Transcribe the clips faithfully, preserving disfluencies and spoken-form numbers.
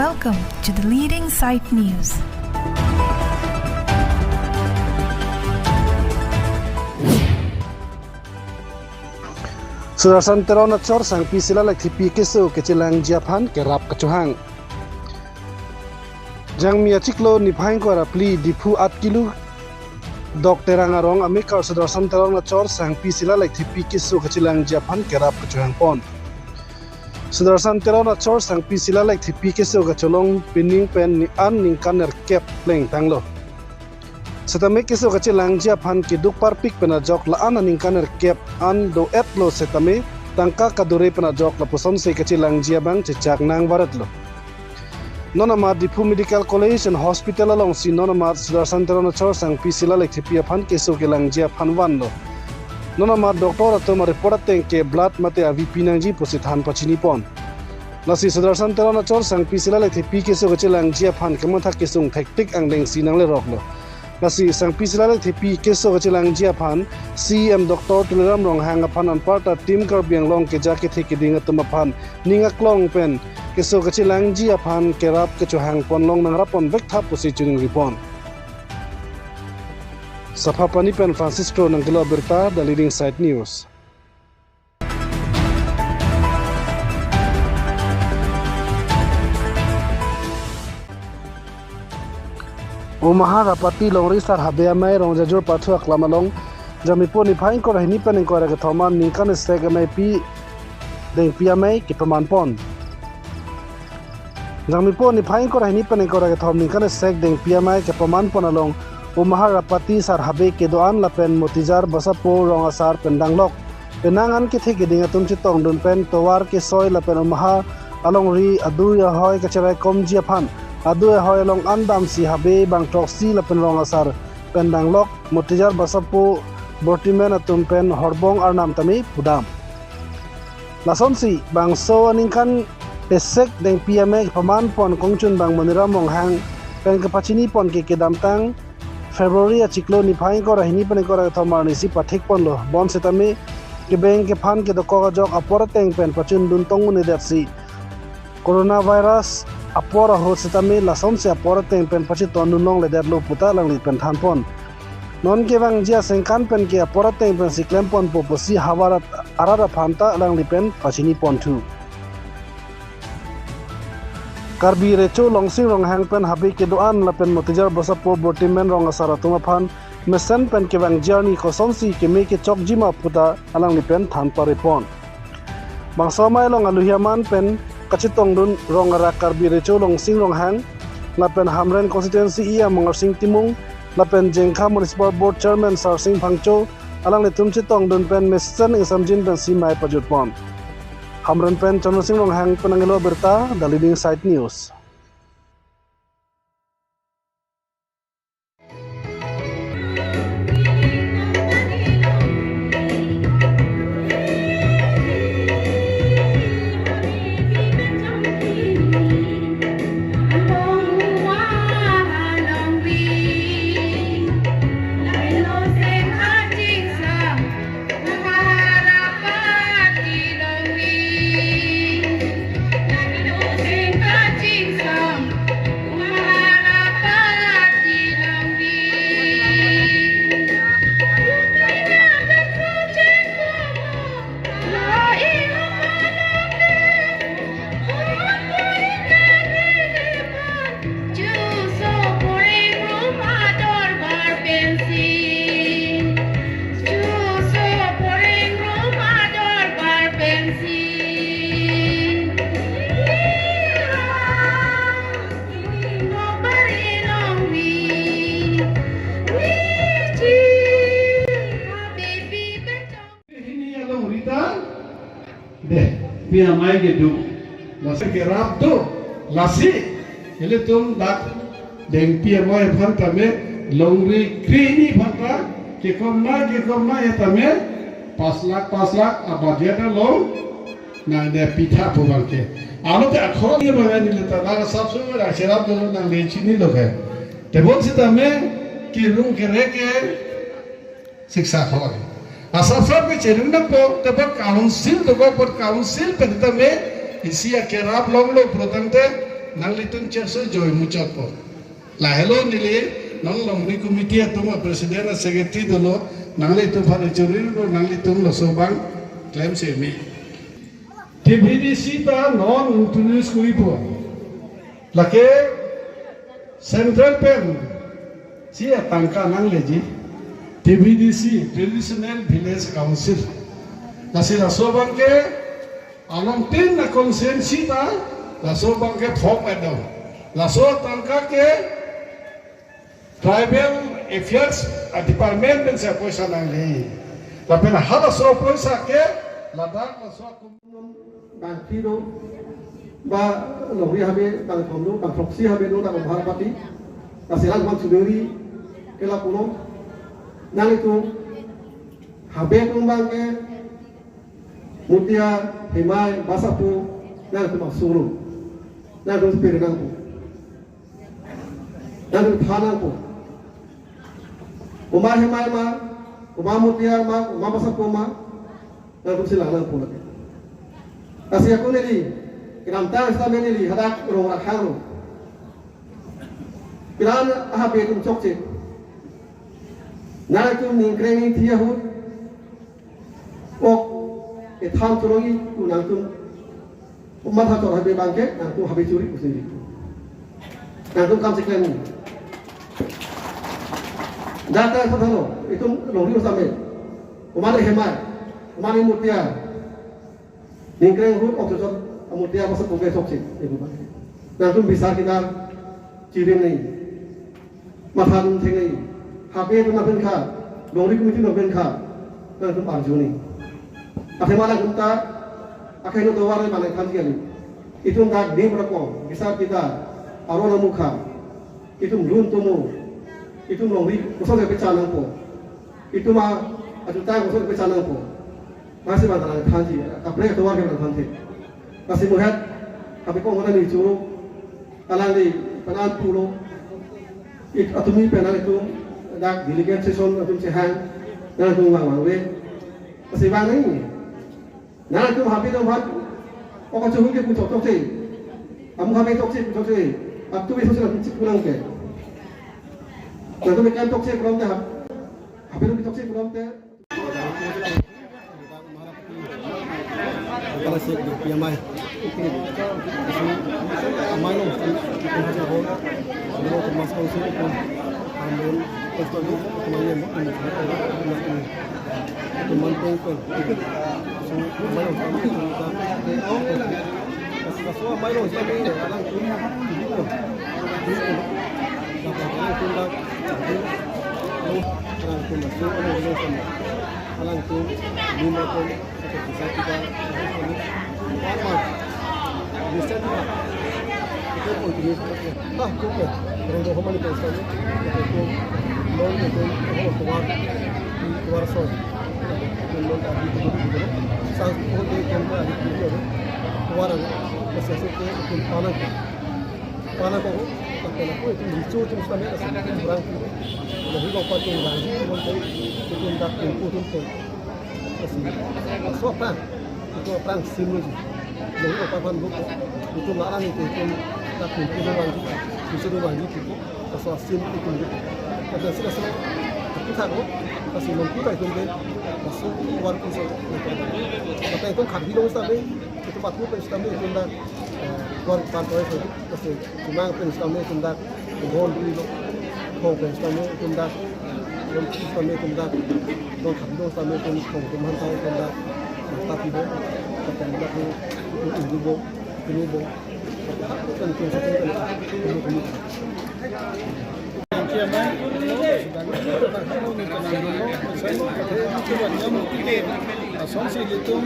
Welcome to the leading site news. Sudarshan Teron achor Sangpi Sila Lekthepi keso kachelangji aphan kerap kachohang. Jangmi achiklo niphai ingkoi ra phli Diphu aat kilo Dokterang arong amekar Sudarshan Teron achor Sangpi Sila Lekthepi keso kachelangji aphan kerap kachohangpon. Sudarshan Teron achor Sangpi Sila Lekthepi keso kacholong pining pen ni an ningkan nerkep plengtanglo. Setame keso kachelangji aphan keduk parpik pen ajok la-an aningkan nerkep an do-etlo setame tangka kadure pen ajok lapusonsi kachelangji abang chechak nangvaretlo. Non amat Diphu Medical College and Hospital alongsi non amat Sudarshan Teron achor Sangpi Sila Lekthepi aphan keso kelangji aphan vanlo. Non amat doctor atum a-report ateng ke blood mate avi pinangji pusi than pachinipon. Lasi Sudarshan Teron achor Sangpi Sila Lekthepi keso kachelangji aphan kamathak kesung thektik angdengsi nangleroklo. Lasi Sangpi Sila Lekthepi keso kachelangji aphan C E M Doctor Tuliram Ronghang aphan anparta Team Karbi Anglong keja kethe keding atum aphan ning aklong pen keso kachelangji aphan kerap kachohangpon long nangrapponvek tha pusi chiningripon. Saphapani pen Francisco nangkelo abirta, The Leading Site News. Umahar Rapati Longri Sar Habe Amei Rongjajur Pathu Aklam along Jangmipo niphai ingkoi ra hini pen ingkoi ra kethom an ningkan isek ameipi Dengpi Amei kepamanpon. Jangmipo niphai ingkoi ra hini pen ingkoi ra kethom ningkan isek Dengpi Amei kepamanpon along Umahar Rapati Sar Habe kedo-an lapen Motijar Basapo Rong Asar pen danglok. Penang an kethe keding atum chetongdun pen tovar kesoi lapen Umahar alongri adui ahoi kacheraikomji aphan adui ahoi along an damsi Habe bangthroksi lapen Rong Asar pen danglok Motijar Basapo Bortimen atum pen horbong arnam tame pudam. Lasonsi bangso aningkan pesek Dengpi Amei pamanpon kongchunbang Moniram Ronghang pen kepachinipon ke kedamtang February achiklo niphai ingkoi ra hini pen ingkoi ra kethom arnisi pathikponlo. Bonsitame kebeng kephan kedokok ajok apor ateng pen pachundun tong un-edetsi coronavirus apor ahut sitame lasonsi apor ateng pen pachitondun longledetlo puta alangli pen thanpon. Non kevangji asengkan pen ke apor ateng pensi klemponpo pusi havar at-, arat aphan ta alangli pen pachinipon thu. Karbi Recho Longsing Ronghang pen Habe kedo-an lapen Motijar Basapo Bortimen Rong Asar atum aphan mesen pen kevangji arni kosonsi keme kechokjima puta alangli pen than parepon. Bangso amei along aluhi aman pen kachetongdun rong arak Karbi Recho Longsing Ronghang lapen Hamren Constituency E M Mongarsing Timung lapen Jengkha Municipal Board Chairman Sarsing Phangcho alanglitum chetongdun pen mesen ingsamjin pensi mei pajutpon. Hamren pen Chandra Sing Ronghang pen nangkelo abirta, The Leading Site News. Hini alongri ta Dengpi Amei kedo. Lasi kerap do. Lasi ilitum dak Dengpi Amei aphan tame longri kre hini aphan ta kekom ma kekom ma ya tame pas lakh pas lakh abudget along nangnepi tha pu abang ke. Alote akhor ye abang neli ta dak asapso dak cherap do nangli chinilo ke. Tebonsitame kerung kerek ke siksa khoi. Asapsap ke cherung nangpo, tebak council, tebak bot council pen tame isi akerap longlo pulotangte Nanglitum chirso joi muchotpo. Lahelo neli, non longri committee atum a president a secretary dolo, nanglitum aphan churi lo, nanglitum laso abang klemsi me. T V D C ta non introduce kuripo. Lake central pen si atangka nangleji. T V D C, Traditional Village Council. Lasi laso abang ke along tin na constituency ta, laso abang ke form edom. Laso atangka ke Tribal Affairs a department pensi apoisa nangle. Lapen halaso apoisa ke ladak laso akum bang phli do, ba longri habe bang thom do, bang throksi habe do, dak Bharapati. Lasi lang bang chuduri ke lapulo. Nanglitum habe atum abang ke Mutia, Hemai, Basapo, nanglitum asung lo. Nanglitum piri nangpo. Nanglitum than nangpo. Komat Hemai ma, komat Mutia ma, komat Basapo ma, nanglitum si lang nangpo lake. Lasi ako neli kedamtang sitame neli hadak rong rakhang lo. Piran ahabe atum chokche. Nangtum ningkreng ningthi ahut, ok ethan chorong-i pu nangtum matha chor habe abang ke, nangtum habe churi pusi ri. Nangtum kam si klem ni. Data sa thalo, itum longri same. Komat Hemai, komat Mutia. Ningkreng ahut ok chot chot Mutia Basapo ke chokche. Nangtum bisar kedar chirim nai. Matha nung theng nai. Habe atum aphan kha, longri committee aphan kha, nangtum arju nai. Athema nangtum ta akhai no tovar nai manai thanji kali. Itum dak dim rako, bisar kedar, aron amukha. Itum lun tomo. Itum longri koson ke pechan nangpo. Itum a, ajutang koson ke pechan nangpo. Lasi bang kalang thanji, kaprek atovar ke bang thanthe. Lasi muhet, kapi kong mana ni churu, kalang ni panan pulo. It atumi penang itum, dak delegate session atum chehang, nangtum vang vangve. Lasi bang ni, nangtum habe atum aphan, ok churu ke pu chokche. Amu habe chokche pu chokche. Ap tu bisu sila chik pulang ke. Nangtum ikan chokche pulang te hab. Habe atum chokche pulang te. Kala sek di P M I. Amai lo, amai lo, mas kau sek itu. Amin. Terus tu amai yang, teman pun pun. So, amai lo, amai lo. Kaso amai lo, sabi alangtum, alangtum dak, alangtum masuk, alangtum masuk, alangtum lima pun, atau bisa kita, apa, bisa juga. Kita pun ini, ah, oke, orang tu homa ni kan sabi, itu non itu, oh, tuar, tuar so. Itu non tadi itu dulu, sang pun itu kan tadi itu, tuar, masih itu, itu panas. Pana ko, pana ko, itum richo itum sitame, lasi itum orang, lahi ko patung orang, itum dak tumpu tumpu. Lasi, laso aphrang, itum aphrang sim lo ji. Lahi ko papan buko, itum larang itum, itum dak tumpu orang ji, richo orang ji tumpu, laso sim itum ji. Lasi, lasi, kita ko, lasi mungkin itum ke, laso war ko so. Tapi itum khat hilong sitame, itum patut sitame, itum dak, eh, war pan ko so. Lasi, Chemang pen sitame itum dak, Bon Bri lo, Khong pen sitame itum dak, Bon Bri sitame itum dak, Don Kham Don sitame itum Khong itum han ta itum dak, Tapi Bo, Tapi Bo, Itum Bo, Itum Bo, Itum Bo. Asonsi ilitum,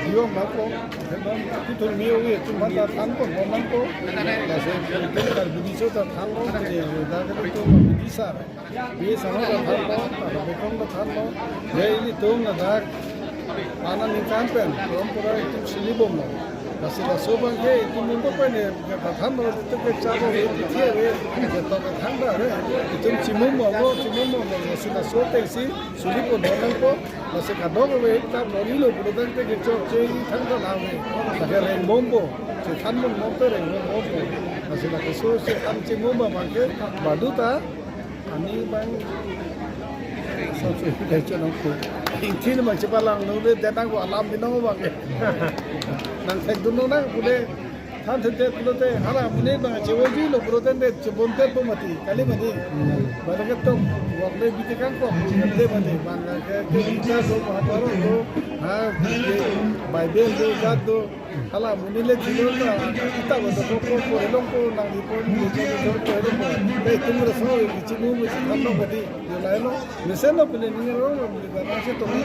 Diong Bako, Kithur Mio wi, itum bata than pon pon nangpo. Lasi itum Karbi Riso ta thanlo, jadi dak itum Bidisar. Bidisar ta thanlo, Bekong ta thanlo. Ya ilitum ladak pana ningkan pen, pura pura itum sili bomlo. Lasi laso abang ke itum mungko pen ya, ya thanlo, itum ke chabo, itum ke, ya to thanlo, itum chimum bomlo, chimum bomlo. Lasi laso atengsi suli pon nangpo. Lasi kadokave ta bor-ilo pulotangte kechok cheng thangta nave. Lake reng bompo. Than mung mong te reng mung mong te. Lasi lake so se than chingum abang ke badu ta. Ani bang so so dai chonong ko. Ingtin bang chepalang no de, denang ko alam binong abang ke. Nang thek dun nang pule. Than thek thek pulote hala amonit bang chevoiji lo pulote de chebonte po mati. Kali mati. Bang ke tok. Wak le bite kangkok. Kali mati. Bang ke ke kita do mahaparo do. Ha, Bible do, jat do. Hala amonit le chilo ta, kita bo to ko ko ko elong ko nang di pon di ko ko ko elong ko. Te tum re so di chimu mu chi tham lo kadi. Yo lai lo. Mesen lo pele ni ro lo ni ba se to ko.